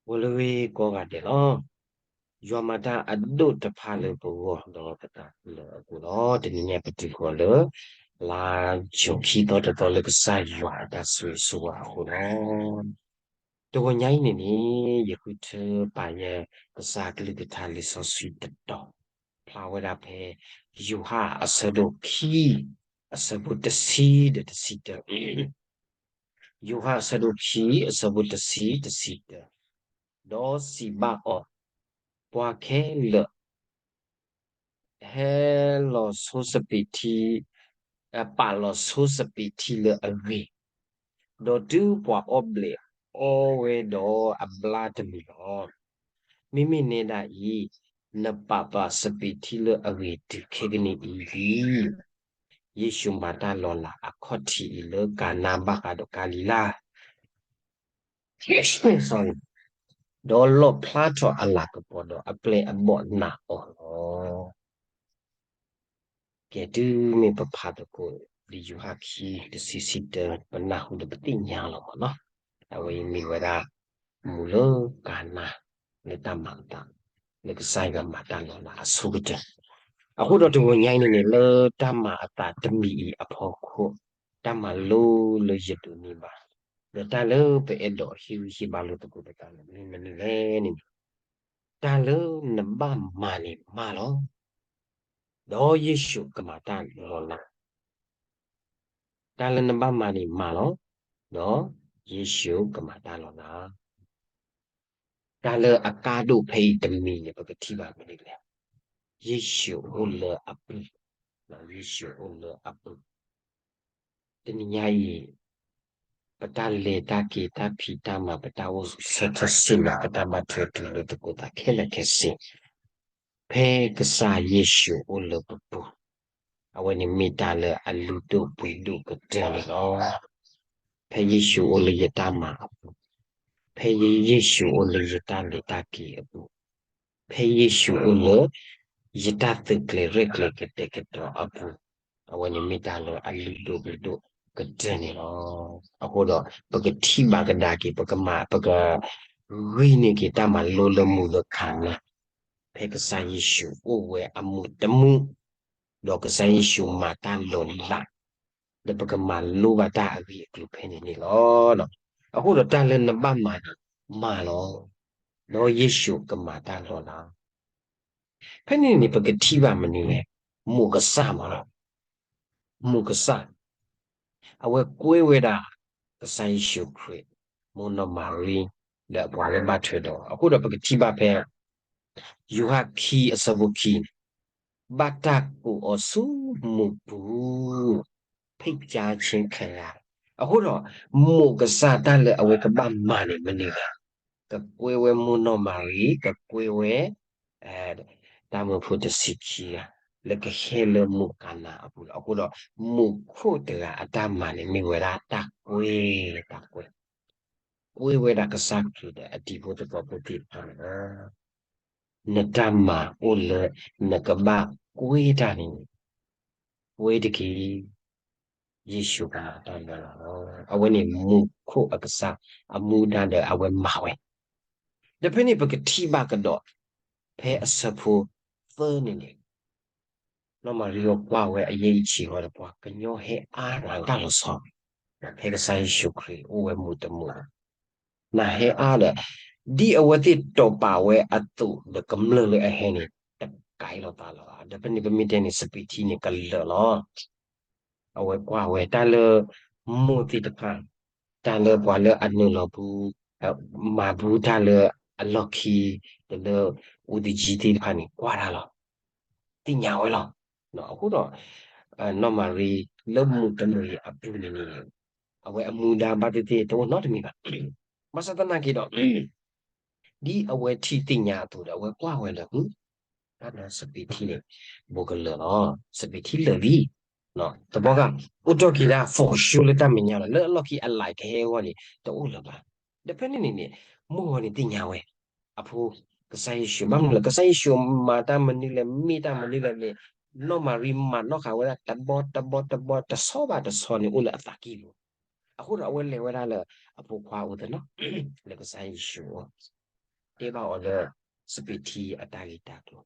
အိၣ်လၢဂ့ၤကိးဂၤဒဲးလီၤ. ယွၤမၤတၢ်အဒိၣ်တဖၣ်လၢပဂီၢ်ဒီးပတၢ်လၢအပူၤလီၤ. တနံၤညါပတုၤဃီၤလၢ လါယူၤခံသီတသီလၢကစၢ်ယွၤအတၢ်ဆိၣ်ဂ့ၤဆိၣ်ဝါအဃိလီၤ. တဂီၤညါအံၤန့ၣ်န့ၣ် ယဃုထၢပာ်ယဲ ကစၢ်ကလုၢ်ကထါလံာ်စီဆှံတတီၤ ဖျါဝဲဒၣ်ဖဲ ယိၤဟၣ်အဆၢဒိၣ်ခံ အဆၢဖိတဆံဒီးတဆံတၢ ယိၤဟၣ်အဆၢဒိၣ်ခံ အဆၢဖိတဆံ တဆံတၢ, ဒီးစံးဘၣ်အီၤ, ပှၤခဲလၢာ် ဟဲလီၤဆိစပံးထံ, ပာ်လီၤဆိစပံးထံလၢအဂ့ၤ, ဒီးတုၤပှၤအီၣ်ဘျဲးအီဝဲဒီးအဘျါတမံၤလီၤ. မ့မ့ၢ်နဲဒၣ်အံၤ, နပာ်ပာ်စပံးထံလၢအဂ့ၤတုၤခဲကနံၣ်အံၤလံ. ယ့ၣ်ၡူးမၤတၢ်လီၤလးအခီၣ်ထံးအံၤလၢကၤနါဘၣ်ဃးဒီးကၤလံၤလါ ဒီးလီၣ်ဖျါထီၣ်အလၤကပီၤဒီးအပျဲၢ်အဘီၣ်နာ်အီၤလီၤ. ကဲ တုၤမ့ၢ်ပဖးသကိး လံာ်ယိၤဟၣ်ခံတဆံဆံတၢ ပနၢ်ဟူဒီးပသ့ၣ်ညါလီၤမးနီၤ. အဝဲအံၤမ့ၢ်ဝဲဒၣ် မူးလၢကၤနါ လၢတၢ်မၤအသး လၢကစၢ်ယွၤမၤတၢ်လီၤလးအဆိကတၢၢ်. အဃိဒီးတဂီၤညါအံၤန့ၣ်န့ၣ် လၢတၢ်မၤအသးတမံၤအံၤအဖီခိၣ် တၢ်မၤလိလၢယဒိးန့ၢ်ဘၣ် ဒီးတၢ်လၢပအဲၣ်ဒိးဟ့ၣ်ဂံၢ်ဟ့ၣ်ဘါလိာ်သကိးပသးန့ၣ် မနုၤလဲၣ်န့ၣ် တၢ်လၢနဘၣ်မၤန့ၣ်မၤလီၤ. ဒီးယ့ၣ်ၡူးကမၤတၢ်လီၤလး. တၢ်လၢနဘၣ်မၤန့ၣ်မၤလီၤ. ဒီးယ့ၣ်ၡူးကမၤတၢ်လီၤလး. တၢ်လၢအကါဒိၣ်ဖဲအံၤတမံၤန့ၣ် ပကထံၣ်ဘၣ်မနုၤလဲၣ်. ယ့ၣ်ၡူးအိၣ်လၢအပူၤ, ယ့ၣ်ၡူးအိၣ်လၢအပူၤ. တနံၤညါအံၤ ပတၢ်လဲၤတၢ်က့ၤ တၢ်ဖံးတၢ်မၤ ပတၢ်အိၣ်ဆၢထၢၣ်စ့ၢ်ကီး ပတၢ်ဘၣ်ထွဲတူၢ်လိာ်သကိးသးခဲလၢာ်ခဲဆ့ ဖဲကစၢ်ယ့ၣ်ၡူးအိၣ်လၢပပူၤ, အဝဲန့ၣ်မ့ၢ်တၢ်လၢအလုၢ်ဒိၣ်ပှ့ၤဒိၣ်ကတၢၢ်န့ၣ်လီၤ. ဖဲယ့ၣ်ၡူးအိၣ်လၢယတၢ်မၤအပူၤ, ဖဲယ့ၣ်ၡူးအိၣ်လၢယတၢ်လဲၤတၢ်က့ၤအပူၤ, ဖဲယ့ၣ်ၡူးအိၣ်လၢ ယတၢ်သုးကျဲၤရဲၣ်ကျဲၤကတဲာ်ကတီၤအပူၤ, အဝဲန့ၣ်မ့ၢ်တၢ်လၢအလုၢ်ဒိၣ်ပှ့ၤဒိၣ်ကတၢၢ်န့ၣ်လီၤ. အဃိဒီး ပကထံၣ်ဘၣ်ကဒါက့ၤ ပကမၤ ပကဂံၢ်န့ၢ်က့ၤတၢ်မၤလိလၢမူးလၢကၤနါ ဖဲကစၢ်ယ့ၣ်ၡူးအိၣ်ဝဲအမူးတမူး, ဒီးကစၢ်ယ့ၣ်ၡူးမၤတၢ်လီၤလး, ဒီးပကမၤလိဘၣ်တၢ်အဂ့ၢ်အကျိၤဖဲန့ၣ်န့ၣ်လီၤ. အဃိဒီးတၢ်လၢနဘၣ်မၤန့ၣ် မၤလီၤ. ဒီးယ့ၣ်ၡူးကမၤတၢ်လီၤလး. ဖဲန့ၣ်န့ၣ် ပကထံၣ်ဘၣ်မနုၤလဲၣ်, မိၢ်ကစၢ်မးလီၤ. မိၢ်ကစၢ် အဝဲကွဲဝဲဒၣ် ကစၢ်ယ့ၣ်ၡူးခရံာ်, မိၢ်နီၢ်မၤရံ, ဒီးပှၤလၢဘၣ်ထွဲဒီး အဃိဒီးပကထံၣ်ဘၣ်ဖဲ ယိၤဟၣ်ခံအဆၢဖိခံန့ၣ်, ဘၣ်တၢ်ကိးအီၤဆူမူးပူၤ, ဖဲကၠါဆ့ခဲဂၤ, အဃိဒီး မိၢ်ကစၢ်တၢ်လၢအဝဲကဘၣ်မၤန့ၣ်မနုၤလဲၣ်, ကကွဲဝဲမိၢ်နီၢ်မၤရံ, ကကွဲဝဲ တၢ်မၢဖိတဆံခံဂၤ လၢကဟဲလၢမူးကၤနါအပူၤလီၤ. အဃိဒီး မူးခိၣ်တဂၤအတၢ်မၤန့ၣ် မ့ၢ်ဝဲဒၣ်တၢ်ကွဲ, တၢ်ကွဲ, ကွဲဝဲဒၣ်ကစၢ်ခရံာ်ဒီးအတံၤဖိသကိးဖိသ့ၣ်တဖၣ်န့ၣ်လီၤ. နတၢ်မၤအိၣ်လၢနကဘၣ်ကွဲတၢ်န့ၣ် ကွဲတက့ၢ်. ယ့ၣ်ၡူးကမၤတၢ်လီၤလးလီၤ. အဝဲန့ၣ်မူးခိၣ်အကစၢ်အမူဒါဒီးအဝဲမၤဝဲ, ဒီးဖဲန့ၣ်ပကထံၣ်ဘၣ်ကဒီး ဖဲအဆၢဖိသၢန့ၣ်န့ၣ် နီၢ်မၤရံအီၤကွၢ်ဝဲအယဲၢ်အံၤဆံးဝဲဒီး ပှၤကညီဟဲအါနၤတၢ်လီၤဆီ, ဖဲကစၢ်ယ့ၣ်ၡူးခရံာ်အိၣ်ဝဲမူးတမူး နဟဲအါဒီး ဒ်အဝဲသ့ၣ်တီၢ်ပာ်ဝဲအသိးဒီးကမျၢၢ်လၢအဟဲန့ၣ် တကဲလီၤသးလီၤ. ဒီးဖဲန့ၣ်ပမ့ၢ်တဲန့ၣ် စပံးထံန့ၣ်ကလၢာ်လီၤ. အဝဲကွၢ်ဝဲတၢ်လၢ မိၢ်သ့ၣ်တဖၣ်, တၢ်လၢပှၤလၢအနုာ်လီၤပူၤ, မၤပူၤတၢ်လၢအလီၢ်ခံ, ဒီးလၢ အူသကၠံသ့ၣ်တဖၣ်န့ၣ် ကွၢ်တၢ်လီၤ. သ့ၣ်ညါဝဲလီၤ. အဃိဒီး နီၢ်မၤရံလၢမူးတမူးအံၤအပူၤန့ၣ်န့ၣ် အဝဲအမူဒါဘၣ်သ့ၣ်သ့ၣ်တအိၣ်နီတမံၤဘၣ်. ဘၣ်ဆၣ်သနာ်က့ဒီး ဒ်အဝဲထံၣ်သ့ၣ်ညါအသိးဒီး အဝဲကွၢ်ဝဲလၢ တၢ်ဒီးစပံးထံန့ၣ် ဘူးကလၢာ်လီၤ. စပံးထံလၢာ်လံ. တဘျီဃီ အိၣ်ထီၣ်က့ၤဒၣ် for sure လၢတၢ်မဲာ်ညါလီၤ. လၢအလီၢ်ခံအလၢ်ကဟဲအဂီၢ်န့ၣ် တအိၣ်လၢၤဘၣ်. ဒီးဖဲန့ၣ်န့ၣ်န့ၣ် မိၢ်ဂီၤန့ၣ်သ့ၣ်ညါဝဲ အဖိ ကစၢ်ယ့ၣ်ၡူး ဘၣ်မနုၤလဲၣ် ကစၢ်ယ့ၣ်ၡူးမၤတၢ်မနုၤလဲၣ် မ့ၢ်တၢ်မနုၤလဲၣ်န့ၣ် နီၢ်မၤရံမၤနီၣ်ဃာ်ဝဲဒၣ်တဘီတဘီတဘီ တဆီဘၣ်တဆီန့ၣ် အိၣ်လၢအသးကံၢ်ပူၤ. အဃိဒီးအဝဲလဲၤဝဲဒၣ်လၢအဖိခွါအအိၣ်သနီၤ လၢကစၢ်ယ့ၣ်ၡူးအအိၣ် ဒီးတဲဘၣ်အီၤလၢ စပံးထံအတၢ်ဂ့ၢ်တၢ်ကျိၤ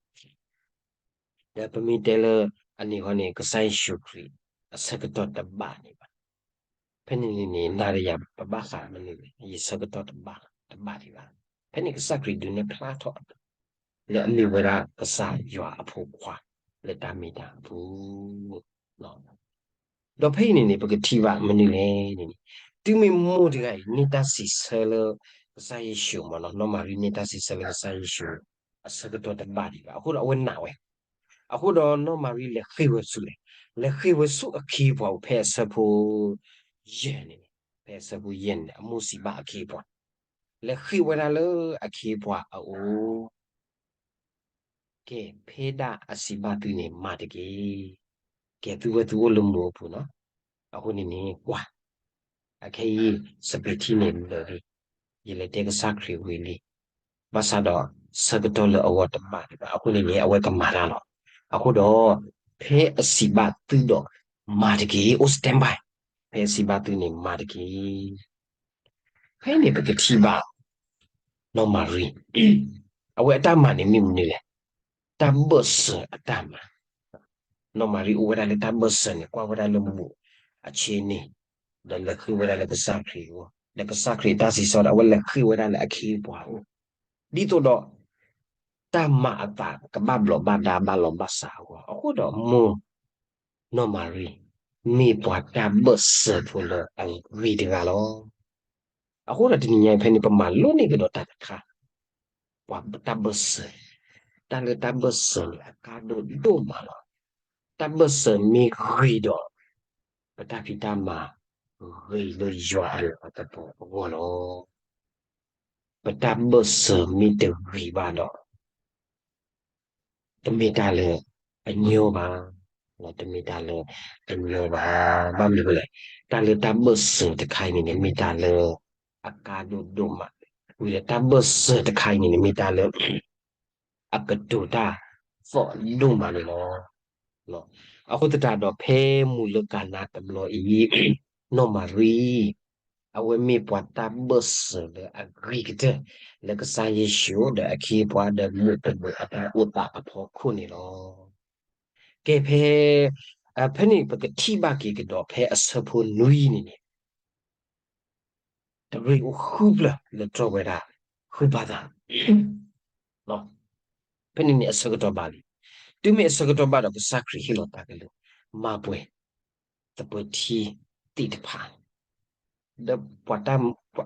ဒီးပမ့ၢ်တဲလၢအန့ၣ်ဃီန့ၣ် ကစၢ်ယ့ၣ်ၡူးခရံာ်အဆၢကတီၢ်တဘၣ်န့ၣ်ဘၣ်. ဖဲန့ၣ်န့ၣ်န့ၣ် နၤဒီးယၤပဘၣ်ဃးမနုၤလဲၣ်, ယဆၢကတီၢ်တဘၣ်, တဘၣ်ဒံးဘၣ်. ဖဲန့ၣ်ကစၢ်ခရံာ်ဒုးနဲၣ်ဖျါထီၣ် လၢအမ့ၢ်ဝဲဒၣ်ကစၢ်ယွၤအဖိခွါ လၢတၢ်မ့ၢ်တၢ်အပူၤ ဒီးဖဲအံၤန့ၣ်န့ၣ် ပကထံၣ်ဘၣ်မနုၤလဲၣ်န့ၣ်, တုၤမ့ၢ်မိၢ်တဂၤအံၤ န့ၢ်တၢ်စံးဆၢလၢ ကစၢ်ယ့ၣ်ၡူးမ့ၢ်နီၤ, နီၢ်မၤရံန့ၢ်တၢ်စံးဆၢလၢကစၢ်ယ့ၣ်ၡူး အဆၢကတီၢ်တဘၣ်ဒံးဘၣ်. အဃိဒီးအဝဲနာ်ဝဲ, အဃိဒီးနီၢ်မၤရံလဲၤဃ့ၢ်ဝဲဆူလဲၣ်, လဲၤဃ့ၢ်ဝဲဆူအခ့အပှၤအိၣ်ဖဲအဆၢဖိ ယဲၢ်န့ၣ်, ဖဲအဆၢဖိယဲၢ်န့ၣ် အမိၢ်စံးဘၣ်အခ့အပှၤ, လဲၤဃ့ၢ်ဝဲဒၣ်လၢအခ့အပှၤအအိၣ် ကဲ, ဖဲဒၣ်အစံးဘၣ်သုန့ၣ် မၤတက့ၢ်. ကဲ, သုဝဲသုအိၣ်လၢမူးအပူၤနီၤ, အဃိန့ၣ်န့ၣ် ကွၢ်, အခဲအံၤ စပံးထံန့ၣ်လၢာ်လံ, ယလဲၤတဲကစၢ်ခရံာ်ဝံၤလံ, ဘၣ်ဆၣ်ဒီး ဆၢကတီၢ်လၢအဂီၢ်တဘၣ်ဒံးဘၣ်, အဃိန့ၣ်န့ၣ် အဝဲကမၤတၢ်လီၤ. အဃိဒီး ဖဲအစံးဘၣ်သုဒီး မၤတက့ၢ်, အိၣ် standby, ဖဲအစံးဘၣ်သုန့ၣ် မၤတက့ၢ်. ဖဲန့ၣ်ပကထံၣ်ဘၣ် နီၢ်မၤရံ အဝဲအတၢ်မၤန့ၣ်မ့ၢ်မနုၤလဲၣ်, တၢ်ဘၢၣ်စၢၤအတၢ်မၤ, နီၢ်မၤရံအိၣ်ဝဲဒၣ်လၢတၢ်ဘၢၣ်စၢၤန့ၣ် ကွၢ်ဝဲဒၣ်လၢမူးအဆ့န့ၣ်, ဒီးလဲၤဃ့ၢ်ဝဲဒၣ်လၢကစၢ်ခရံာ်အအိၣ်, ဒီးကစၢ်ခရံာ်အတၢ်စံးဆၢဒီး အဝဲလဲၤဃ့ၢ်ဝဲဒၣ်လၢအခ့အပှၤအအိၣ်, ဒ်သိးဒီး တၢ်မၤအသးကဘၣ်ဘျီးဘၣ်ဒါဘၣ်လီၤဘၣ်စးအဂီၢ်, အဃိဒီးမိၢ် နီၢ်မၤရံ မ့ၢ်ပှၤတၢ်ဘၢၣ်စၢၤဖိလၢအဂ့ၤတဂၤလီၤ. အဃိဒီးတနံၤညါအံၤဖဲန့ၣ် ပမၤလိန့ၢ်ကဒီးတၢ်တခါ, ပှၤတၢ်ဘၢၣ်စၢၤ, တၢ်လၢတၢ်ဘၢၣ်စၢၤန့ၣ် အကါဒိၣ်ဒိၣ်မးလီၤ. တၢ်ဘၢၣ်စၢၤမ့ၢ်ဂ့ၤဒီး ပတၢ်ဖံးတၢ်မၤဂ့ၤလၢယွၤအလၤကပီၤအဂီၢ်လီၤ. ပတၢ်ဘၢၣ်စၢၤမ့ၢ်တဂ့ၤဘၣ်ဒီး တမ့ၢ်တၢ်လၢအညီဘၣ်, တမ့ၢ်တၢ်လၢအညီဘၣ်. ဘၣ်မနုၤလဲၣ်, တၢ်လၢတၢ်ဘၢၣ်စၢၤတခါအံၤန့ၣ်န့ၣ် မ့ၢ်တၢ်လၢအကါဒိၣ်ဒိၣ်မး, ဝံၤဒီးတၢ်ဘၢၣ်စၢၤတခါအံၤန့ၣ်န့ၣ် မ့ၢ်တၢ်လၢ အကတိၤတၢ်သီၣ်ဒိၣ်မးန့ၣ်လီၤ. အဃိသတးဒီးဖဲမုၢ်လၢကၤနါတဘျီအံၤ, နီၢ်မၤရံ အဝဲမ့ၢ်ပှၤတၢ်ဘၢၣ်စၢၤလၢအဂ့ၤကတၢၢ် လၢကစၢ်ယ့ၣ်ၡူးဒီးအခ့အပှၤဒီးမုၢ်တနံၤအတၢ်အိၣ်သးအဖီခိၣ်န့ၣ်လီၤ. ကဲဖဲ, ဖဲန့ၣ်ပကထံၣ်ဘၣ်က့ၤကဒီးဖဲအဆၢဖိနွံန့ၣ်န့ၣ် တရံးအိၣ်ဃုဖျၢၣ်လၢတြီဝဲဒၣ် ဃုဘၣ်သး, ဖဲန့ၣ်န့ၣ်အဆၢကတီၢ်ဘၣ်လံ. တုၤမ့ၢ်အဆၢကတီၢ်ဘၣ်ဒီး ကစၢ်ခရံာ်ဟ့ၣ်လီၤတၢ်ကလုၢ် မၤပှဲၤ သပၢၤထံသ့ၣ်တဖၣ် ဒီးပှၤတၢ်,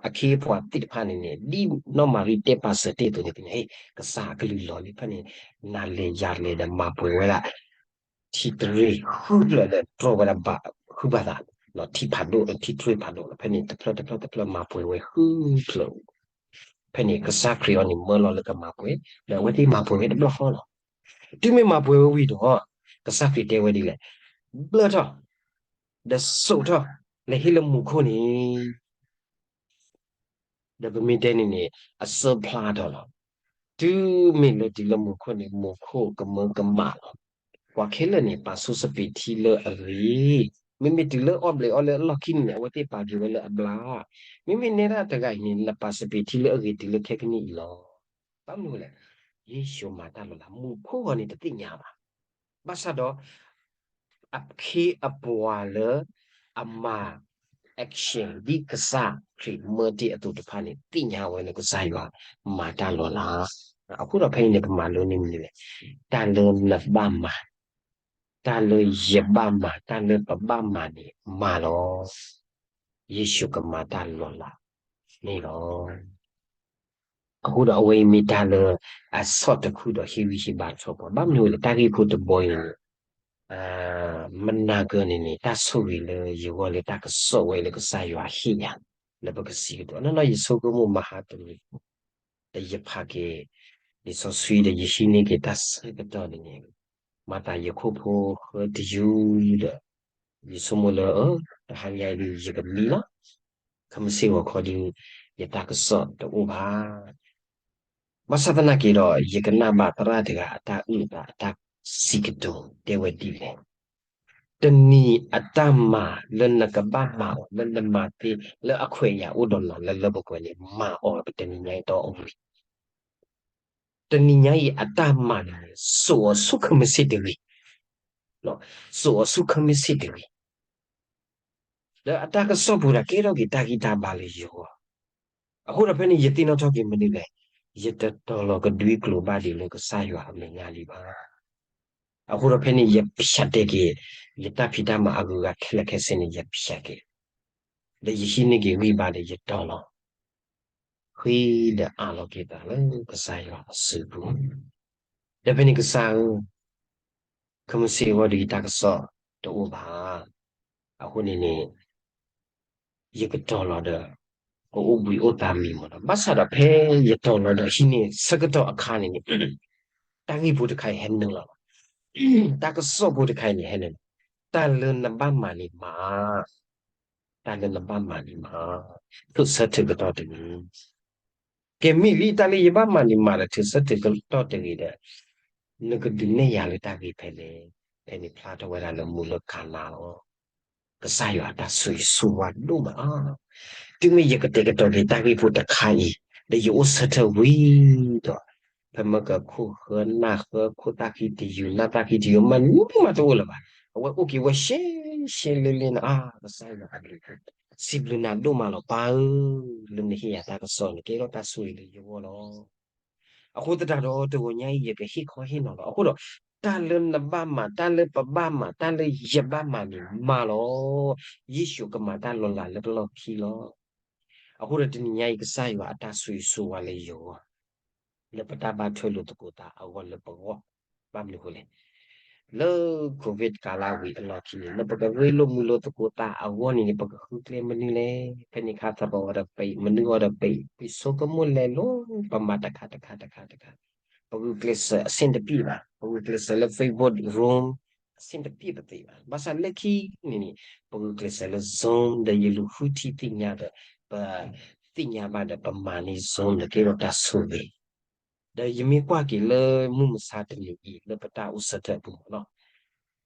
အခ့အပှၤသ့ၣ်တဖၣ်န့ၣ်န့ၣ် ဒ်နီၢ်မၤရံတဲပာ်စၢၤတ့ၢ်အသိးန့ၣ်န့ၣ် ကစၢ်အကလုၢ်လီၤလံဖဲန့ၣ်, နၤလဲၤယၤလဲၤဒီးမၤပှဲၤဝဲဒၣ် ထံတရံးဃုဖျၢၣ်ဒီးတြီဝဲဒၣ်ဘၣ်ဃုဘၣ်သး, ထံဖးဒိၣ် ထံတရံးဖးဒိၣ်လီၤ. ဖဲန့ၣ်တဖျၢၣ်တဖျၢၣ်တဖျၢၣ်မၤပှဲၤဝဲဃုဖျၢၣ်, ဖဲန့ၣ်ကစၢ်ခရံာ်အီၤန့ၣ်မၢလီၤလၢကမၤပှဲၤ, ဒီးအဝဲသ့ၣ်မၤပှဲၤဝဲတဘျီဃီလီၤ. တုၤမ့ၢ်မၤပှဲၤဝဲဝံၤဒီး ကစၢ်ခရံာ်တဲဝဲဒ်လဲၣ်, ဘျၢထီၣ်, ဒီးစိာ်ထီၣ်, လဲၤဟံးလၢမူခိၣ်န့ၣ် ဒီးပမ့ၢ်တဲန့ၣ်န့ၣ် အစၢဖျါထီၣ်လီၤ. တုၤမ့ၢ်လဲၤတုၤလၢမူခိၣ်န့ၣ် မူခိၣ်ကမၢကမၣ်လီၤ. ပှၤခဲလၢာ်န့ၣ် ပာ်ဆူၣ်စပံးထံလၢအဂ့ၤ, မ့မ့ၢ်တုၤလၢအီၣ်ဘျဲးအီၣ်လၢအလီၢ်ခံန့ၣ် အဝဲသ့ၣ်ပာ်က့ၤဝဲလၢအဘျါ, မ့မ့ၢ်နဲဒၣ်တဂၤအံၤန့ၣ် နပာ်စပံးထံလၢအဂ့ၤတုၤလၢခဲကနံၣ်အံၤလီၤ. ဘၣ်မနုၤလဲၣ်, ယ့ၣ်ၡူးမၤတၢ်လီၤလး မူခိၣ်ဂီၤန့ၣ်တသ့ၣ်ညါဘၣ်. ဘၣ်ဆၣ်ဒီး အခ့အပှၤလၢအမၤ action ဒ်ကစၢ်ခရံာ်မၢတ့ၢ်အသိးတဖၣ်န့ၣ် သ့ၣ်ညါဝဲလၢကစၢ်ယွၤမၤတၢ်လီၤလး. အဃိဒီးဖဲအံၤန့ၣ် ပမၤလိန့ၢ်မနုၤလဲၣ်, တၢ်လၢနဘၣ်မၤ, တၢ်လၢယဘၣ်မၤ, တၢ်လၢပဘၣ်မၤန့ၣ် မၤလီၤ. ယ့ၣ်ၡူးကမၤတၢ်လီၤလးန့ၣ်လီၤ. အဃိဒီးအဝဲအံၤမ့ၢ်တၢ်လၢအဆီၣ်တခူဒီးဟ့ၣ်ဂံၢ်ဟ့ၣ်ဘါထီၣ်ပှၤ, ဘၣ်မနုၤလဲၣ် တၢ်ဂ့ၢ်ဖိတဘီအံၤန့ၣ် မနၤကၢန့ၣ်န့ၣ် တၢ်ဆိၣ်ဂ့ၤလၢယဂီၢ်လၢတၢ်ကစီၣ်ဝဲလၢကစၢ်ယွၤဟ့ၣ်ယၤ လၢပကစံးကတိၤ နီၢ်နီၢ်ယဆိကမိၣ်မဟါတနံၤ ဒီးယဖးက့ၤ လံာ်စီဆှံဒီးယဟံးန့ၢ်က့ၤတၢ်ဆၢကတီၢ်န့ၣ်န့ၣ် မၤသးယခိၣ်ဖိဃၢတယုၢ်ဒီး ယဆိကမိၣ်လၢ တဟါညါအံၤဒုး ယကမံလီၤ. ခဲမုၢ်ဆ့ၣ်ဂီၤခီဒုး ယတၢ်ကစီၣ်တအိၣ်ဘၣ်. ဘၣ်ဆၣ်သနာ်က့ဒီး ယကနၣ်ဘၣ်သရၣ်တဂၤအတၢ်အုၣ်သးအတၢ်စံးကတိၤ တဲဝဲဒ်လဲၣ်, တနံၤအတၢ်မၤလၢနကဘၣ်မၤအီၤ လၢနမၤသ့ လၢအခွဲးအယာ်အိၣ်ဒီးနၤလၢလၢပှဲၤပှဲၤန့ၣ် မၤအီၤပတနံၤညါအံၤတီအဝံၤ တနံၤညါအံၤအတၢ်မၤန့ၣ်န့ၣ် စိာ်အီၤဆူၣ်ခမ့ၢ်စ့ၣ်တဂ့ၤ, စိာ်အီၤဆူၣ်ခမ့ၢ်စ့ၣ်တဂ့ၤ, ဒီးအတၢ်ကစီၣ်ပူၤဒၣ်ကဲထီၣ်က့ၤတၢ်ဂံၢ်တၢ်ဘါလၢယဂီၢ်, အဃိဒီးဖဲန့ၣ် ယသ့ၣ်နီၣ်ထီၣ်က့ၤမနုၤလဲၣ်, ယတတီၤလီၤကဒွံကျိၤဘၣ်ဒံးလၢကစၢ်ယွၤအမဲာ်ညါလံဘၣ်. အဃိဒီးဖဲန့ၣ် ယဖျဲးတဲက့ၤ ယတၢ်ဖံးတၢ်မၤအဂုၤအဂၤခဲလၢာ်ခဲဆ့န့ၣ် ယဖျဲးက့ၤ, ဒီးယဟံးန့ၢ်က့ၤဂံၢ်ဘါဒီးယတီၤလီၤ ဃ့ဒီးအးလီၤက့ၤသးလၢကစၢ်ယွၤအစုပူၤ, ဒီးဖဲန့ၣ်ကစၢ်ဧၢ, ခဲမုၢ်ဆ့ၣ်အဂီၢ်ဒီးယတၢ်ကစီၣ်တအိၣ်ဘၣ်, အဃိန့ၣ်န့ၣ် ယကတီၤလီၤဒီး ကအိၣ်ဘှံးအိၣ်သါမံၤမးဒီး ဘၣ်ဆၣ်ဒီးဖဲယတီၤလီၤဒီးဟံးန့ၢ်ဆၢကတီၢ်အခါန့ၣ်န့ၣ် တၢ်ဂ့ၢ်ဖိတခါအံၤဟဲနုာ်လီၤလီၤ, တၢ်ကစီၣ်ဖိတခါအံၤန့ၣ်ဟဲနုာ်လီၤ, တၢ်လၢနဘၣ်မၤန့ၣ်မၤ တၢ်လၢနဘၣ်မၤန့ၣ်မၤ, ထုးဆၢထုးကတီၢ်တဂ့ၤ, ကဲမ့ၢ်လံ တၢ်လၢယဘၣ်မၤန့ၣ်မၤဒီးထုးဆၢထုးကတီၢ်တဂ့ၤဒီး နကဒုးနဲၣ်ယၤလၢတၢ်ဂ့ၢ်ဖဲလဲၣ်, ဖဲန့ၣ်ဖျါထီၣ်ဝဲဒၣ်လၢမူလၢကၤနါလီၤ. ကစၢ်ယွၤအတၢ်ဆိၣ်ဂ့ၤဆိၣ်ဝါဒိၣ်မးလီၤ. တုၤမ့ၢ်ယကတဲာ်ကတီၤက့ၤတၢ်ဂ့ၢ်ဖိတခါအံၤ ဒီးယအိၣ်ဆၢထၢၣ်ဝံၤဒီး ဖဲမ့ၢ်ကခိၣ်ဃၢနၢ်ဃၢ ခိၣ်သၣ်ခံတယုၢ် နၢ်သၣ်ခံတယုၢ် မနုၤမးတအိၣ်လၢၤဘၣ်. အဝဲအိၣ်က့ၤဝဲရှဲရှဲလ့လ့န့ၣ် အါ ကစၢ်ယွၤအဘျုး စံးဘျုးနၤဒိၣ်မးလီၤ ပၢ်ဧၢ, လၢနဟ့ၣ်ယၤတၢ်ကစီၣ်န့ၣ် ကဲထီၣ်တၢ်ဆိၣ်ဂ့ၤလၢယဂီၢ်လီၤ. အဃိသတးဒီးတဂီၤညါအံၤ ယကဟ့ၣ်ခီဟ့ၣ်နီၤလီၤ. အဃိဒီး တၢ်လၢနဘၣ်မၤ တၢ်လၢပဘၣ်မၤ တၢ်လၢယဘၣ်မၤန့ၣ်မၤလီၤ. ယ့ၣ်ၡူးကမၤတၢ်လီၤလးလၢပလီၢ်ခံလီၤ. အဃိဒီးတနံၤညါအံၤ ကစၢ်ယွၤအတၢ်ဆိၣ်ဂ့ၤဆိၣ်ဝါလၢယဂီၢ် လၢပတၢ်ဘၣ်ထွဲလိာ်သကိးသးအဂီၢ်လၢပဂီၢ်, ဘၣ်မနုၤအဃိလဲၣ်, လၢ COVID ကၤလါဝံၤအလီၢ်ခံန့ၣ် လၢပကရ့လိာ်မုာ်လိာ်သကိးသးအဂီၢ်န့ၣ်န့ၣ် ပကဃုကျဲမနုၤလဲၣ်. ဖဲန့ၣ်ခါသးပဝဲဒီးပံး မနုၤအီၤဒီးပံး ပံးဆိကမိၣ်လဲၤလိၤ ပမၤတခါတခါတခါတခါ, ပဂုာ်ကျဲးစၢးအဆင်တပြေဘၣ်, ပဂုာ်ကျဲးစၢးလၢ Facebook Zoom အဆင်တပြေပသ့ဘၣ်. ဘၣ်ဆၣ်လၢခံန့ၣ်န့ၣ် ပဂုာ်ကျဲးစၢးလၢ Zoom ဒီးယလူၤဃုထံသ့ၣ်ညါဒီး ပသ့ၣ်ညါဘၣ်ဒီးပမၤန့ၢ် Zoom ဒီးကဲထီၣ်တၢ်ဆိၣ်ဂ့ၤ ဒီးယမ့ၢ်ကွၢ်က့ၤလၢမုၢ်မဆါတနံၤအံၤ လၢပတၢ်အိၣ်ဆၢထၢၣ်အပူၤမးနီ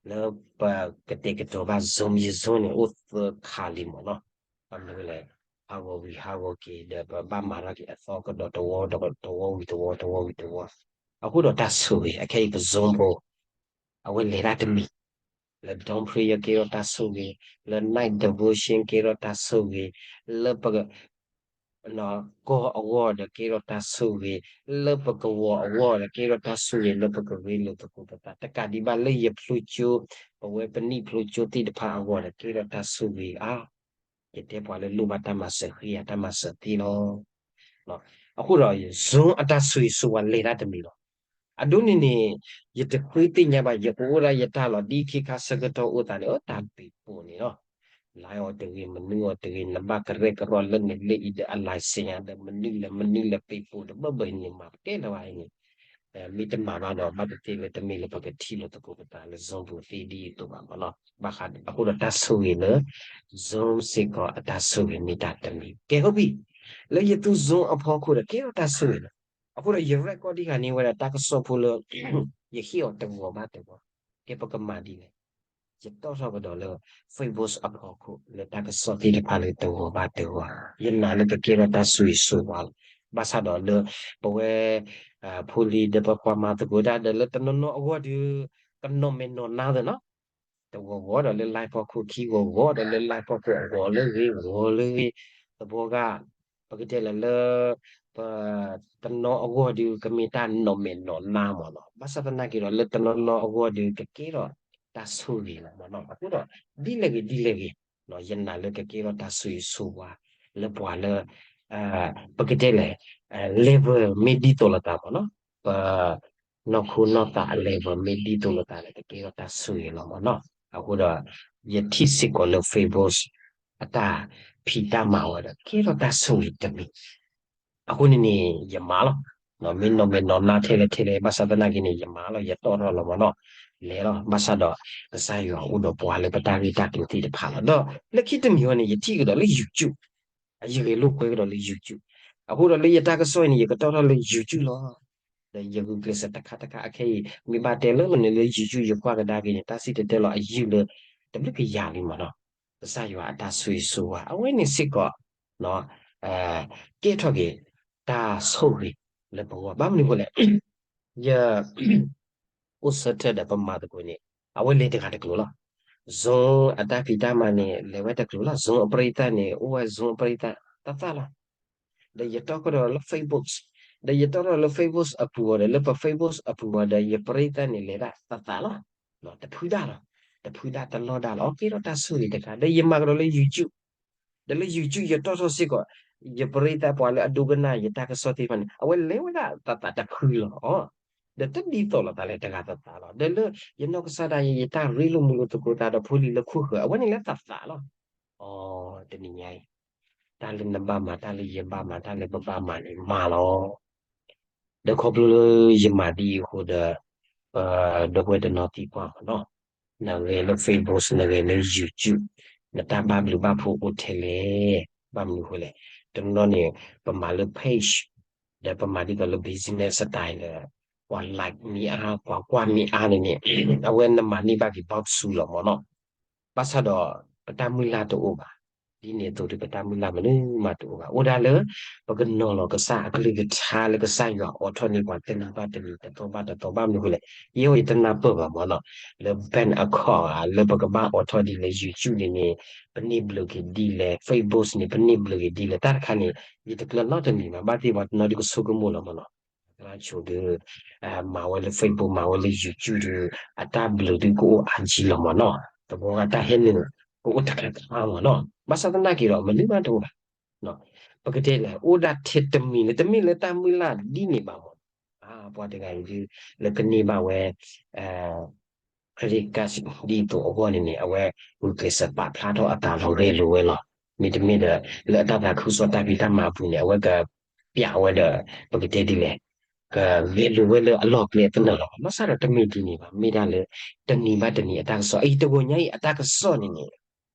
ၤ, လၢပကတဲာ်ကတီၤဘၣ် Zoom ယ Zoom န့ၣ် အိၣ်သၢခါလံမးနီၤ, ဘၣ်မနုၤလဲၣ်, ဟးဂီၤဝံၤဟးဂီၤက့ၤ ဒီးပဘၣ်မၤထီၣ်က့ၤအသီကဒီးတဝီဒီးတဝီဝံၤတဝီ တဝီဝံၤတဝီ, အဃိဒီးတၢ်ဆိၣ်ဂ့ၤ အခဲအံၤပ Zoom ဖိ အဝဲလဲၤတၢ်တမံၤ, လၢ Dawn Prayer ကဲထီၣ်တၢ်ဆိၣ်ဂ့ၤ, လၢ Night Devotion ကဲထီၣ်တၢ်ဆိၣ်ဂ့ၤ, လၢပ ကီၢ်အဂီၢ်ဒီးကဲထီၣ်တၢ်ဆိၣ်ဂ့ၤ, လၢပကဝီၤအဂီၢ်ဒီးကဲထီၣ်တၢ်ဆိၣ်ဂ့ၤ, လၢပကရ့လိာ်သကိးပသး တကးဒံးဘၣ်လၢယဖျိကၠိ, ပဝဲပနံၣ်ဖျိကၠိသ့ၣ်တဖၣ်အဂီၢ်ဒီးကဲထီၣ်တၢ်ဆိၣ်ဂ့ၤအါ, ယတဲပှၤလၢလိၣ်ဘၣ်တၢ်မၤစၢၤဃ့ယၤတၢ်မၤစၢၤသ့လီၤ. အဃိဒီး Zoom အတၢ်ဆိၣ်ဂ့ၤဆိၣ်ဝါလဲၤတၢ်တမံၤလီၤ. အဒိန့ၣ်န့ၣ် ယတဃ့သ့ၣ်ညါဘၣ် ယကအိၣ်ဒၣ်ယတၢ်လီၤ ဒ်ခ့ခါဆၢကတီၢ်အိၣ်သးန့ၣ် အတၢ်ပ့ၤပိာ်န့ၣ်လီၤ. လၢအီၤတဂ့ၤ မနုၤအီၤတဂ့ၤ နဘၣ်ကရဲၣ်ကရီလၢန့ၣ်လၢအံၤဒီးအ license ဒီး မနုၤလဲၣ်မနုၤလဲၣ် ပ့ၤပိာ်ဒီးဘၢၣ်ဘၢၣ်န့ၣ် မၤပတဲလၢၤဘၣ်အံၤန့ၣ် မ့ၢ်တမၤဘၣ်ဒီး ဘၣ်သ့ၣ်သ့ၣ်လၢတမ့ၢ်လၢပကထံၣ်လိာ်သကိးပသးလၢ Zoom ပူၤသ့ဒ်အံၤအသိးဘၣ်မးနီၤ. ဘၣ်ဃးအဃိဒီးတၢ်ဆိၣ်ဂ့ၤလၢ Zoom စ့ၢ်ကီးအတၢ်ဆိၣ်ဂ့ၤမ့ၢ်တၢ်တမံၤ ကဲ ဟုတ်ပြီ, လၢယသူ Zoom အဖီခိၣ်ဒီးကဲထီၣ်တၢ်ဆိၣ်ဂ့ၤလီၤ. အဃိဒီးယ record ဒံးဃာ်န့ၢ်ဝဲဒၣ်တၢ်ကစီၣ်ဖိလၢ ယဟ့ၣ်အီၤတဂီၤဘၣ်တဂီၤ, ကဲပကမၤဒ်လဲၣ်. ယတီၣ်ထီၣ်ကဒီးလၢ Facebook အဖီခိၣ် လၢတၢ်ကစီၣ်သ့ၣ်တဖၣ်လၢတဂီၤဘၣ်တဂီၤ, ယနာ်လၢကကဲထီၣ်တၢ်ဆိၣ်ဂ့ၤဆိၣ်ဝါလီၤ. ဘၣ်ဆၣ်ဒီးလၢ ပဝဲ ဖိလံၤဒီးပပှၤမၤသကိးတၢ်ဒီးလၢတနီၤနီၤအဂီၢ်ဒီး ကနီၣ်မဲာ်နီၣ်နါသ့နီၤ, တဂီၤဂီၤဒီးလၢ live ဖီခိၣ် ခံဂီၤဂီၤဒီးလၢ live ဖီခိၣ် ဂီၤလၢဂ့ၤ ဂီၤလၢဂ့ၤ, သဘီဂၤ ပကတဲလၢလၢ ပ တနီၤအဂီၢ်ဒီး ကမ့ၢ်တၢ်နီၣ်မဲာ်နီၣ်နါမးနီၤ. ဘၣ်ဆၣ်သနာ်က့ဒီး လၢတနီၤနီၤအဂီၢ်ဒီး ကကဲထီၣ်တၢ်ဆိၣ်ဂ့ၤလီၤမးနီၤ. အဃိဒီး ဒ်လဲၣ်ဂ့ၤဒ်လဲၣ်ဂ့ၤ ယနာ်လၢကကဲထီၣ်တၢ်ဆိၣ်ဂ့ၤဆိၣ်ဝါ လၢပှၤလၢ ပကတဲလဲၣ် level မ့ၢ်ဒ်သိးလိာ်သးမးနီၤ, ပ နီၢ်ခိနီၢ်သးအ level မ့ၢ်ဒ်သိးလိာ်သးန့ၣ် ကကဲထီၣ်တၢ်ဆိၣ်ဂ့ၤလီၤမးနီၤ. အဃိဒီး ယထံၣ်စ့ၢ်ကီးလၢ Facebook အတၢ်ဖံးတၢ်မၤဝဲဒီး ကဲထီၣ်တၢ်ဆိၣ်ဂ့ၤတမံၤ အဃိန့ၣ်န့ၣ် ယမၤလီၤ. မ့ၢ်နီၣ်မဲာ်နီၣ်နါထဲလဲၣ်ထဲလဲၣ် ဘၣ်ဆၣ်သနာ်က့န့ၣ် ယမၤလီၤ ယတီၣ်ထီၣ်လီၤမးနီၤ. လဲၤလီၤ ဘၣ်ဆၣ်ဒီး ကစၢ်ယွၤအိၣ်ဒီးပှၤလၢပတၢ်ဂ့ၢ်တၢ်ကျိၤသ့ၣ်တဖၣ်လီၤ. ဒီးလၢခံတမံၤဝဲန့ၣ် ယထံၣ်ကဒီးလၢ YouTube အယဂဲၤလိာ်ကွဲကဒီးလၢ YouTube, အဃိဒီးလၢယတၢ်ကစီၣ်အံၤန့ၣ် ယကတီၣ်ထီၣ်လၢ YouTube လီၤ. ဒီးယဂုာ်ကျဲးစၢးတခါတခါအခဲအံၤ မ့ၢ်ဘၣ်တဲလၢမနုၤလၢ YouTube ယကွၢ်ကဒါက့ၤန့ၣ် တၢ်စံၣ်တဲၤတဲလီၤအယုၢ်လၢ တဘျုးကယၤလံမးနီၤ. ကစၢ်ယွၤအတၢ်ဆိၣ်ဂ့ၤဆိၣ်ဝါ အဝဲန့ၣ်စ့ၢ်ကီး ကဲထီၣ်က့ၤ တၢ်ဆိၣ်ဂ့ၤလၢပဂီၢ် ဘၣ်မနုၤအဃိလဲၣ် ယ အိၣ်ဆၢထၢၣ်ဒီးပမၤသကိးန့ၣ် အဝဲလဲၤတဂၤတကျိၤလီၤ. Zoom အတၢ်ဖံးတၢ်မၤန့ၣ် လဲၤဝဲတကျိၤလီၤ. Zoom အပရိသတ်န့ၣ် အိၣ်ဝဲ Zoom အပရိသတ်သးသးလီၤ. ဒီးယတီၢ်ကဒီးလၢ Facebook, ဒီးယတီၢ်ထီၣ်လၢ Facebook အပူၤအီၤဒီး လၢပ Facebook အပူၤအီၤဒီး ယပရိသတ်န့ၣ် လဲၤဒၣ်သးသးလီၤ. တဖုဒၣ်လီၤ. တဖုဒၣ်တလီၢ်ဒၣ်လီၤ. အကဲထီၣ်တၢ်ဆိၣ်ဂ့ၤတခါ ဒီးယမၤကဒီးလၢ YouTube, ဒီးလၢ YouTube ယတီၢ်ထီၣ်စ့ၢ်ကီး ယပရိသတ်ပှၤလၢအဒိကနၣ်ယတၢ်ကစီၣ်သ့ၣ်တဖၣ်န့ၣ် အဝဲလဲၤဝဲဒၣ်သးသးတဖုလီၤ. ဒီးတဒ်သိးလိာ်သးလၢတဂၤသးသးလီၤ. ဒီးလၢယနီၢ်ကစၢ်ဒၣ်ယဲ ယတၢ်ရ့လိာ်မုာ်လိာ်သကိးသးဒီးဖိလံၤလၢခိၣ်ဃၢၤ အဝဲန့ၣ်လၢသးသးလီၤ. အီ, တနံၤညါအံၤ တၢ်လၢနဘၣ်မၤ တၢ်လၢယဘၣ်မၤ တၢ်လၢပဘၣ်မၤန့ၣ် မၤလီၤ. ဒီးခီဖျိလၢယမၤဒ်အံၤအဃိဒီး ပဒီပုၢ်ဝဲၢ်တနီၤသံကွၢ်မးနီၤ, နဂဲၤလၢ Facebook နဂဲၤလၢ YouTube နတၢ်ဘၣ်ဘျုးဘၣ်ဖှိၣ်အိၣ်ထဲလဲၣ်. ဘၣ်မနုၤအဃိလဲၣ်. တနီၤန့ၣ် ပမၤလၢ page ဒီးပမၤဒ်သိးလၢ business style ဒီး ပှၤ like မ့ၢ်အါ ပှၤကွၢ်မ့ၢ်အါန့ၣ်န့ၣ် အဝဲနမၤန့ၢ်ဘၣ်က့ၤဘီၣ်ဆူလီၤမးနီၤ. ဘၣ်ဆၣ်ဒီး ပတၢ်မုၢ်လၢ်တအိၣ်ဘၣ်. ဒ်န့ၣ်အသိးဒီး ပတၢ်မုၢ်လၢ်မနုၤမးတအိၣ်ဘၣ်. အိၣ်ဒၣ်လၢ ပကနီၤလီၤကစၢ်အကလုၢ်ကထါလၢကစၢ်ယွၤအိးထီၣ်န့ၢ်ပှၤတနံၤဘၣ်တနံၤ တသီဘၣ်တသီ ဘၣ်မနုၤအဃိလဲၣ်. ယဲအံၤယတနၢ်ပၢၢ်ဘၣ်မးနီၤ, လၢ bank account ဧါ လၢပကဘၣ်အိးထီၣ်ဒ်လဲၣ် YouTube န့ၣ်န့ၣ် ပန့ၢ်ဘျုးက့ၤဒ်လဲၣ် Facebook န့ၣ် ပန့ၢ်ဘျုးက့ၤဒ်လဲၣ် တၢ်တခါန့ၣ် ယတကျၢၤနီတမံၤဘၣ်. ဘၣ်သ့ၣ်ပှၤတနီၤဒုးကဆိကမိၣ်လီၤမးနီၤ. သရၣ်ဆိဒုး မၤဝဲလၢ Facebook မၤဝဲလၢ YouTube ဒုး အတၢ်ဘျုးဒုးကအိၣ်အါကံလီၤမးနီၤ. သဘီဂၤတၢ်ဟဲနုာ် ကအိၣ်တခါခါမးနီၤ. ဘၣ်ဆၣ်သနာ်က့ဒီး မနုၤမးတအိၣ်ဘၣ်. ပကတဲလဲၣ် အိၣ်ဒၣ်ထဲတမံၤလၢ တမ့ၢ်လၢတၢ်မုၢ်လၢ်ဒ်န့ၣ်ဘၣ်မး. ပှၤတဂၤအံၤဒုး လၢကန့ၢ်ဘၣ်ဝဲ credit card ဒ်သိးအဂီၢ်န့ၣ်န့ၣ် အဝဲဂုာ်ကျဲးစၢးပာ်ဖျါထီၣ်အသးလီၤ ဂဲၤလိာ်ဝဲလီၤ. မ့တမ့ၢ်ဒီး လၢအတၢ်သးခုကစီၣ်တၢ်ဖံးတၢ်မၤအပူၤန့ၣ် အဝဲကပျးဝဲဒီး ပကတဲဒ်လဲၣ် ကဂဲၤလိာ်ဝဲလၢအလီၢ်ကျဲအသနၢၣ်လီၤ. ဘၣ်ဆၣ်ဒီးတမ့ၢ်ဒ်န့ၣ်ဘၣ်. မ့ၢ်ဒၣ်လၢ တနံၤဘၣ်တနံၤအတၢ်ကစီၣ် အံၤတဂီၤညါအံၤအတၢ်ကစီၣ်န့ၣ်န့ၣ်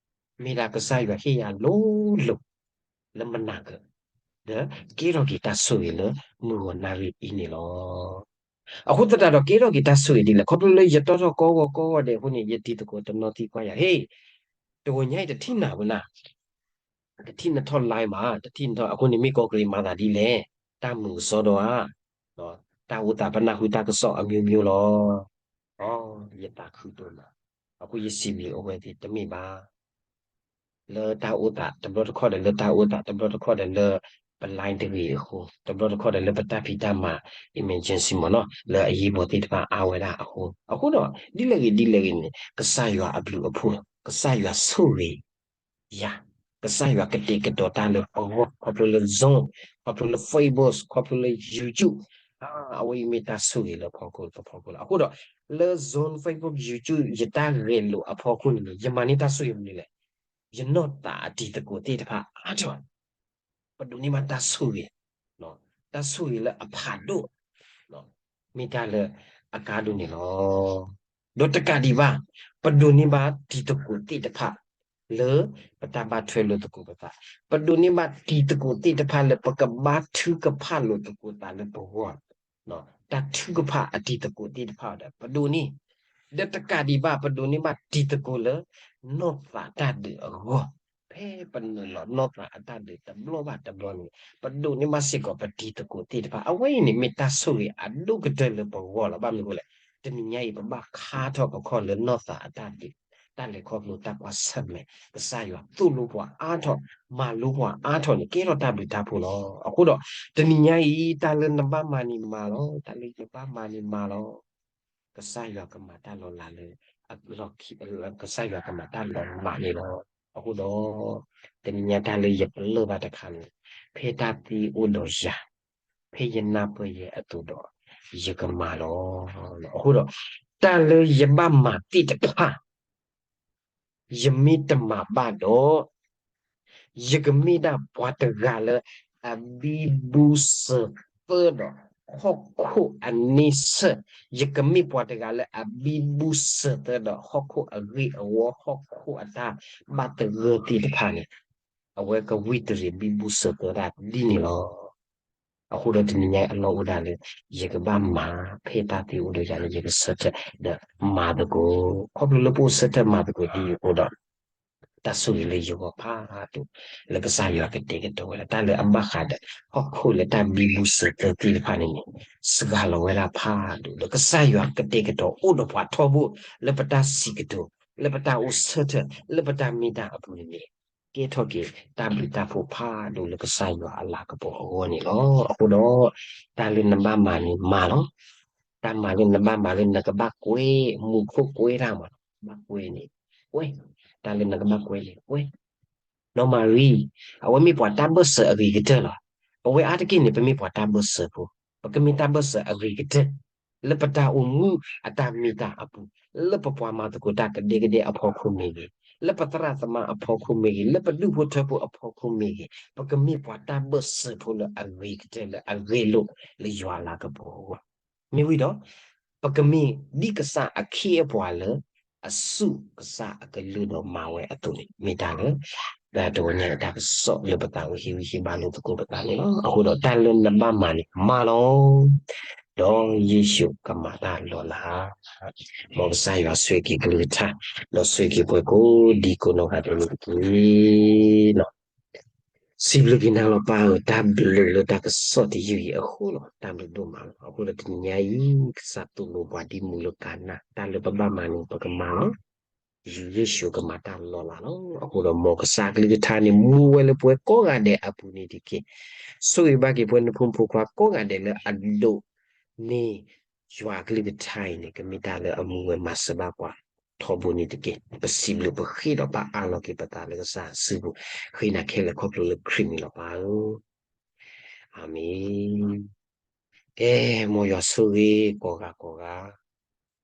မ့ၢ်ဒၣ်ကစၢ်ယွၤဟ့ၣ်ယၤလိၤလိၤ လၢမနၤကၢၢ် ဒီးကဲထီၣ်က့ၤတၢ်ဆိၣ်ဂ့ၤလၢမုၢ်ဂီၤနၣ်ရံၣ်အံၤန့ၣ်လီၤ. အဃိသတးဒီးကဲထီၣ်က့ၤတၢ်ဆိၣ်ဂ့ၤဒ်လဲၣ်. ခီဖျိလၢယတီၢ်ထီၣ်ကိးဂီၤကိးဂီၤဒဲးအဃိန့ၣ် ယတံၤသကိးတနီၤသံကွၢ်ယၤ ဟ့ၣ် တဂီၤညါအံၤတထံၣ်နၤဝဲနၤ တထံၣ်နထီၣ် live မး တထံၣ်နထီၣ် အဃိန့ၣ်မ့ၢ်ကီၢ်ကရံးမၤသးဒ်လဲၣ်, တၢ်မုာ်ကစီဒီဧါ, တၢ်အိၣ်သးပနၢ်ဟူတၢ်ကစီၣ်အမျိုးမျိုးလီၤ. ယသးခုဒိၣ်မး, အဃိယစံးဘျုးအဝဲသ့ၣ်တမ့ၢ်ဘၣ် လၢတၢ်အိၣ်သးတဘျီတခီၣ်ဒီး လၢတၢ်အိၣ်သးတဘျီတခီၣ်ဒီးလၢပ line တဂ့ၤအဃိ, တဘျီတခီၣ်ဒီးလၢပတၢ်ဖံးတၢ်မၤ emergency မ့ၢ်နီၤ လၢအရေးပေါ်သ့ၣ်တဖၣ်အါဝဲဒၣ်အဃိ, အဃိဒီး ဒ်လဲၣ်ဂ့ၤဒ်လဲၣ်ဂ့ၤန့ၣ် ကစၢ်ယွၤအဘျုးအဖှိၣ် ကစၢ်ယွၤဆိၣ်ဂ့ၤ ယၤ, ကစၢ်ယွၤကတဲာ်ကတီၤတၢ်လၢပဂီၢ် ခီဖျိလၢ Zoom, ခီဖျိလၢ Facebook, ခီဖျိလၢ YouTube, အဝဲအံၤမ့ၢ်တၢ်ဆိၣ်ဂ့ၤလၢဖီခိၣ်တဖီခိၣ်လီၤ. အဃိဒီး လၢ Zoom, Facebook, YouTube ယတၢ်ဂဲၤလိာ်အဖီခိၣ်န့ၣ်န့ၣ် ယမၤန့ၢ်တၢ်ဆိၣ်ဂ့ၤမနုၤလဲၣ်, ယနီၢ်သးအတံၤသကိးသ့ၣ်တဖၣ်အါထီၣ် ပဒိးန့ၢ်ဘၣ်တၢ်ဆိၣ်ဂ့ၤ, တၢ်ဆိၣ်ဂ့ၤလၢအဖးဒိၣ်, မ့ၢ်တၢ်လၢအကါဒိၣ်န့ၣ်လီၤ. ဒီးတကးဒံးဘၣ် ပဒိးန့ၢ်ဘၣ်တံၤသကိးသ့ၣ်တဖၣ် လၢပတၢ်ဘၣ်ထွဲလိာ်သကိးပသး, ပဒိးန့ၢ်ဘၣ်တံၤသကိးသ့ၣ်တဖၣ်လၢပကဘါထုကဖၣ်လိာ်သကိးသးလၢပဂီၢ်, တၢ်ထုကဖၣ်အတံၤသကိးသ့ၣ်တဖၣ်ဒီး ပဒိးန့ၢ်, ဒီးတကးဒံးဘၣ် ပဒိးန့ၢ်ဘၣ်တံၤသကိးလၢ နီၢ်သးတၢ်ဒုးအဂီၢ်, ဖဲပနုာ်လီၤနီၢ်သးအတၢ်ဒုးတဘျီဘၣ်တဘျီန့ၣ် ပဒိးန့ၢ်ဘၣ်စ့ၢ်ကီးပတံၤသကိးသ့ၣ်တဖၣ်, အဝဲအံၤန့ၣ်မ့ၢ်တၢ်ဆိၣ်ဂ့ၤအဒိၣ်ကတၢၢ်လၢပဂီၢ်လီၤ. ဘၣ်မနုၤအဃိလဲၣ်, တနံၤညါအံၤ ပဘၣ်ခါထီၣ်ပခီၣ်လၢနီၢ်သးအတၢ်ဒုး, တၢ်လဲၤခီဖျိတၢ်ကွၢ်ဆၢၣ်မဲာ်, ကစၢ်ယွၤသိၣ်လိပှၤအါထီၣ်, မၤလိပှၤအါထီၣ်န့ၣ် ကဲထီၣ်တၢ်ဘျုးတၢ်ဖှိၣ်လီၤ. အဃိဒီး တနံၤညါအံၤ တၢ်လၢနဘၣ်မၤန့ၣ်မၤလီၤ, တၢ်လၢယဘၣ်မၤန့ၣ်မၤလီၤ. ကစၢ်ယွၤကမၤတၢ်လီၤလးလၢ အလီၢ်ခံ, ကစၢ်ယွၤကမၤတၢ်လီၤလးန့ၣ်လီၤ. အဃိဒီး တနံၤညါတၢ်လၢယပလၢၢ်ဘၣ်တခါန့ၣ် ဖဲတၢ်သ့အိၣ်ဒီးယၤ, ဖဲယနၢ်ပၢၢ်ယဲအသိးဒီး ယကမၤလီၤ. အဃိဒီး တၢ်လၢယဘၣ်မၤသ့ၣ်တဖၣ် ယမ့ၢ်တမၤဘၣ်ဒီး ယကမ့ၢ်ဒၣ်ပှၤတဂၤလၢ အဘံဘူစၢၤသၢဒီး ဟီၣ်ခိၣ်အန့ဆၢၣ်, ယကမ့ၢ်ပှၤတဂၤလၢအဘံဘူစၢၤသၢဒီး ဟီၣ်ခိၣ်အဂ့ၢ်အဝီ ဟီၣ်ခိၣ်အတၢ်ဘၣ်သဂၢၢ်သ့ၣ်တဖၣ်န့ၣ် အဝဲကဝံတရံးဘံဘူစၢၤသၢတၢ်ဒ်န့ၣ်လီၤ. အဃိဒီးတနံၤညါအံၤအလီၢ်အိၣ်ဒၣ်လၢ ယကဘၣ်မၤ ဖဲတၢ်သ့အိၣ်ဒီးယၤန့ၣ် ယကဆၢထၢၣ်ဒီးမၤသကိး, ခီဖျိလၢပအိၣ်ဆၢထၢၣ်မၤသကိးဒ်အံၤအဃိဒီး တၢ်ဆိၣ်ဂ့ၤလၢယဂီၢ်ဖးဒိၣ် လၢကစၢ်ယွၤကတဲာ်ကတီၤဝဲဒၣ် တၢ်လၢအဘၣ်ဃးဒီး ဟီၣ်ခိၣ်လၢတၢ်ဘံဘူစၢၤသၢသ့ၣ်တဖၣ်န့ၣ်န့ၣ် စှၤလီၤဝဲဒၣ်ဖးဒိၣ် ဒီးကစၢ်ယွၤကတဲာ်ကတီၤအိၣ်ဒီးပှၤထီဘိ လၢပတၢ်စံးကတိၤ လၢပတၢ်အိၣ်ဆၢထၢၣ် လၢပတၢ်မ့ၢ်တၢ်အပူၤန့ၣ်န့ၣ် ကဲထီၣ်က့ၤတၢ်ဘျုးတၢ်ဖှိၣ်ဖးဒိၣ်လၢကစၢ်ယွၤအလၤကပီၤအဂီၢ်န့ၣ်လီၤ. အဃိဒီး တၢ်လၢနဘၣ်မၤန့ၣ်မၤလီၤ. တၢ်မၤလၢနဘၣ်မၤလၢနကဘၣ်ကွဲ မူခိၣ်ကွဲတၢ်မး ဘၣ်ကွဲန့ၣ် ကွဲ တၢ်လၢနကဘၣ်ကွဲန့ၣ် ကွဲ နီၢ်မၤရံ အဝဲမ့ၢ်ပှၤတၢ်ဘၢၣ်စၢၤအဂ့ၤကတၢၢ်လီၤ. ပဝဲအါတက့ၢ်န့ၣ် ပမ့ၢ်ပှၤတၢ်ဘၢၣ်စၢၤဖိ, ပကမ့ၢ်တၢ်ဘၢၣ်စၢၤအဂ့ၤကတၢၢ် လၢပတၢ်အိၣ်မူအတၢ်မ့ၢ်တၢ်အပူၤ, လၢပပှၤမၤသကိးတၢ်ကဒဲကဒဲအဖီခိၣ်မ့ၢ်ဂ့ၤ, လၢပသရၣ်သမါအဖီခိၣ်မ့ၢ်ဂ့ၤ, လၢပဒူၣ်ဖိထၢဖိအဖီခိၣ်မ့ၢ်ဂ့ၤ, ပကမ့ၢ်ပှၤတၢ်ဘၢၣ်စၢၤဖိလၢအဂ့ၤကတၢၢ်လၢအဂ့ၤလိာ်လၢယွၤအလၤကပီၤအဂီၢ် မ့ၢ်ဝံၤဒီး ပကမ့ၢ်ဒ်ကစၢ်အခ့အပှၤလၢ အစူၢ်ကစၢ်အကလုၢ်ဒီးမၤဝဲအသိးန့ၣ် မ့ၢ်တၢ်လၢ တဝဲန့ၣ်တၢ်ကစီၣ်လၢပသးဝံၣ်ဟ့ၣ်ဂံၢ်ဟ့ၣ်ဘါလိာ်သကိးပသးန့ၣ်လီၤ. အဃိဒီးတၢ်လၢနဘၣ်မၤန့ၣ်မၤလီၤ. ဒီးယ့ၣ်ၡူးကမၤတၢ်လီၤလး, မ်ကစၢ်ယွၤဆိၣ်ဂ့ၤက့ၤကလုၢ်ကထါ, ဒီးဆိၣ်ဂ့ၤက့ၤပှၤကိးဒံကိးနီၢ်ဂၤဒဲးန့ၣ်တက့ၢ်. စံးဘျုးက့ၤနၤလီၤပၢ်ဧၢ, တၢ်ဘျုးလၢတၢ်ကစီၣ်တယုၢ်အံၤအဃိလီၤ. တၢ်ဘျုးဒိၣ်မးလီၤ. အဃိဒီးတနံၤညါအံၤ ကစၢ်သိၣ်လိပှၤဒ်မုၢ်လၢကၤနၣ်, တၢ်လၢပဘၣ်မၤန့ၣ် ပကမၤလီၤ. ယ့ၣ်ၡူးကမၤတၢ်လီၤလးလီၤ. အဃိဒီးမ်ကစၢ်ကလုၢ်ကထါန့ၣ် မူဝဲလၢပှၤကိးဂၤဒဲးအပူၤန့ၣ်တက့ၢ်. ဆိၣ်ဂ့ၤဘၣ်က့ၤပှၤနဖိမုၣ်ဖိခွါကိးဂၤဒဲးလၢအဒိးန့ၢ် ယွၤကလုၢ်ကထါအံၤန့ၣ် ကမ့ၢ်တၢ်လၢအမူဝဲမၤစၢၤဘၣ်ပှၤထီဘိန့ၣ်တက့ၢ်. ပစံးဘျုးပဃ့ဒီးပအၢၣ်လီၤက့ၤပသးလၢကစၢ်စုပူၤ, ဃ့နၤခဲလၢာ်ခီဖျိလၢခရံာ်မံၤလီၤပၢ်ဧၢ. အၤမ့ၣ်. ကဲ, မ်ယွၤဆိၣ်ဂ့ၤကိးဂၤကိးဂၤ,